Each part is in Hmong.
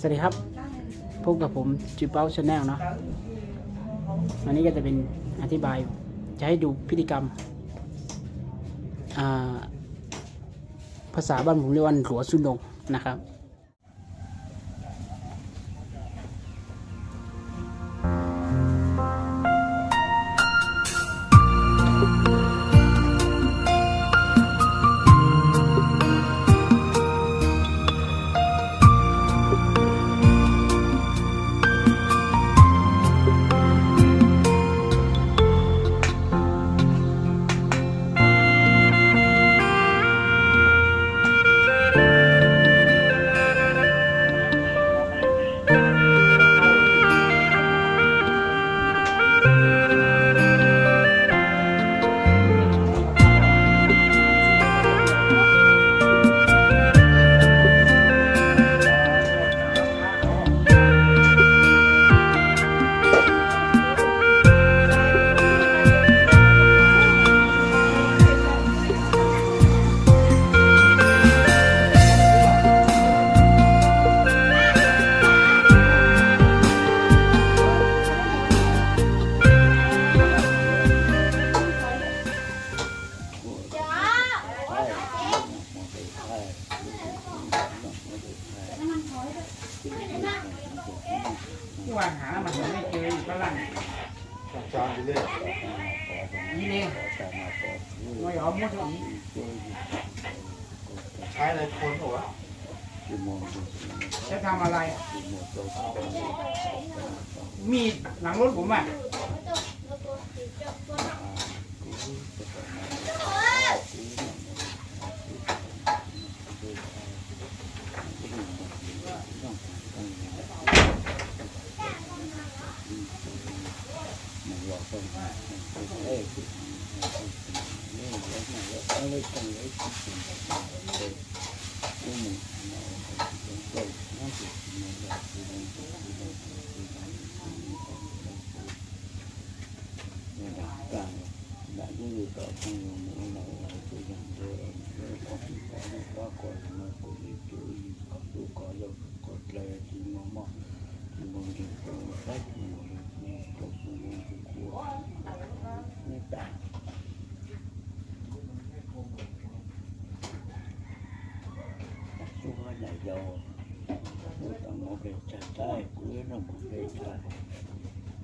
สวัสดีครับ พบกับผม Chwv Paub Channel เนาะ วันนี้ก็จะเป็นอธิบาย จะให้ดูพฤติกรรม อ่า ภาษาบ้านผมเรียกว่าหลัวสู้ดงนะครับ มีดหลังรถผมอ่ะ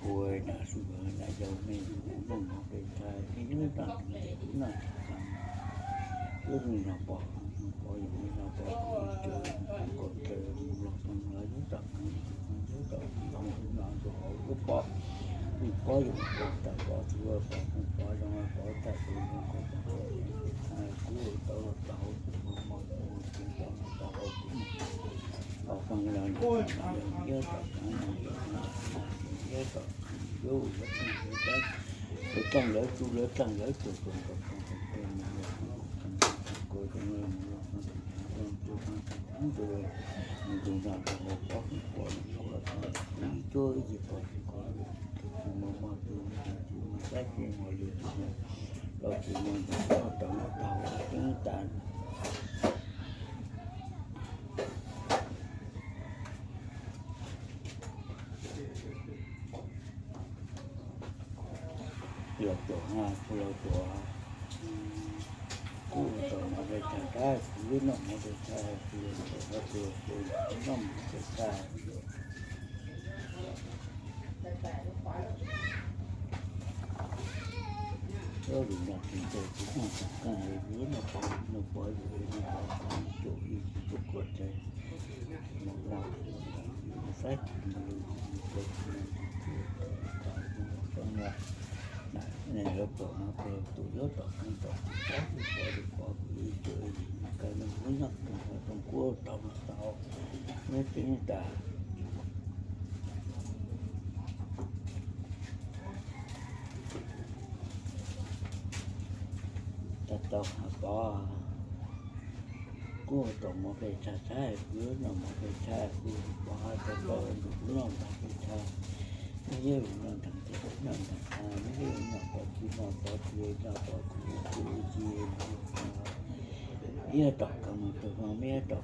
Kuv nram su nram yau me, kuv noj mov pes tsawg, ib hnub noj, kuv noj, ib hnub noj pom, pom yus ib noj pom, kuv ib tug kom tsaws los pheej los yub tom, yub tom, yub tom, yub pom, yus pom yus pom tawm pom txhua pom, pom zoo pom tawm pom zoo, kuv tau los tau, kuv mos mos, kuv tau los tau, kuv pom pheej los, yub tom, yub tom, yub tom, yub tom, lawv txeej lawv tsu lawv txeej lawv tsu, Los tuam, kuv los tuam, kuv tau mov pes tsawg, kuv noj mov pes tsawg, kuv los tuam, kuv los tuam, kuv noj mov pes tsawg. Lub lus nrog tsis ntseg, kuv noj tsis kheej, kuv noj pom, noj pom, noj pom, kuv ib tug kom tsaws, mos mos, saib, lawv pom, kuv los tuam, yub tom, yub tom, kuv pom, kuv pom, kuv ib tug, kuv noj, kuv noj, kuv tau, neb tseeb tas. Tau tau hais pom, kuv tau mov pes tsawg, kuv noj mov pes tsawg, kuv pom tau tau kuv noj mov pes tsawg, neb yeej noj nteeg ces kuv noj nteeg tas, neb yeej noj pom tsis noj pom tsis noj pom kuv, kuv tsis noj, ib tom kawg mus tug no, ib tom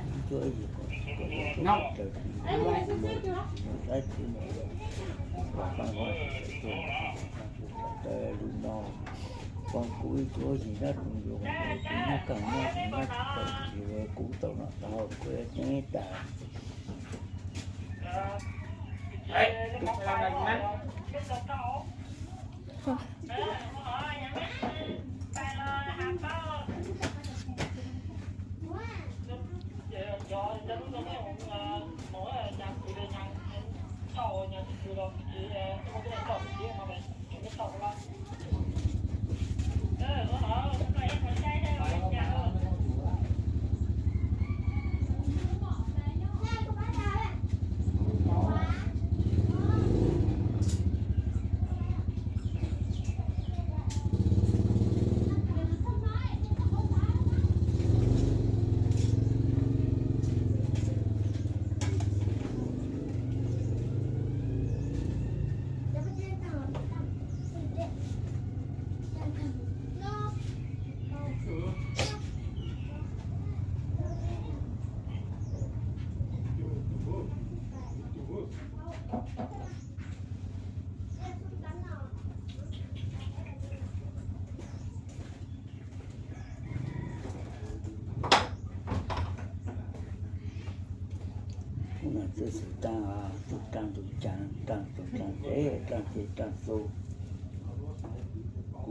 ib cuab ib yig kom kom yog raws li mus saib txiv mus los pab no sawv tuag, lub no poob kuv ib cuab yig nyob rau yus, kuv nyob kaj nyob, kuv nyob tsis tau, kuv tau noj tau haus kuv yeej tag. Kuv no twb xwm taag, tus taag tus caag, taag tus taag tsev, taag tsev taag xu. Kuv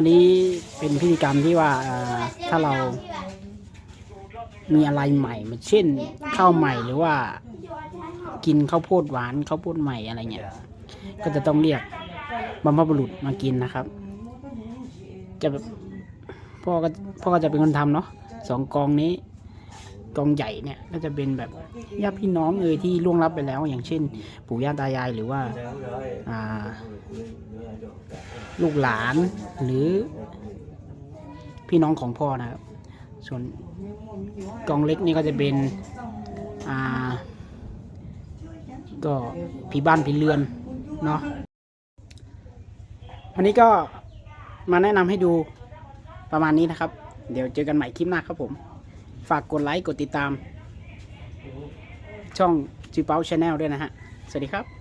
อันนี้เป็นพิธีกรรมที่ว่าเอ่อถ้าเรามีอะไรใหม่มาเช่นข้าวใหม่หรือว่ากินข้าวโพดหวานข้าวโพดใหม่อะไรเงี้ยก็จะต้องเรียกบรรพบุรุษมากินนะครับจะแบบพ่อก็พ่อก็จะเป็นคนทำเนาะสองกองนี้ กองใหญ่เนี่ยก็จะเป็นแบบญาติพี่น้องเอยที่ล่วงลับไปแล้วอย่างเช่นปู่ย่าตายายหรือว่าอ่าลูกหลานหรือพี่น้องของพ่อนะครับส่วนกองเล็กนี่ก็จะเป็นอ่าก็ผีบ้านผีเรือนเนาะ วันนี้ก็มาแนะนำให้ดูประมาณนี้นะครับ เดี๋ยวเจอกันใหม่คลิปหน้าครับผม ฝากกดไลค์กดติดตามช่อง Chwv Paub Channel ด้วยนะฮะ สวัสดีครับ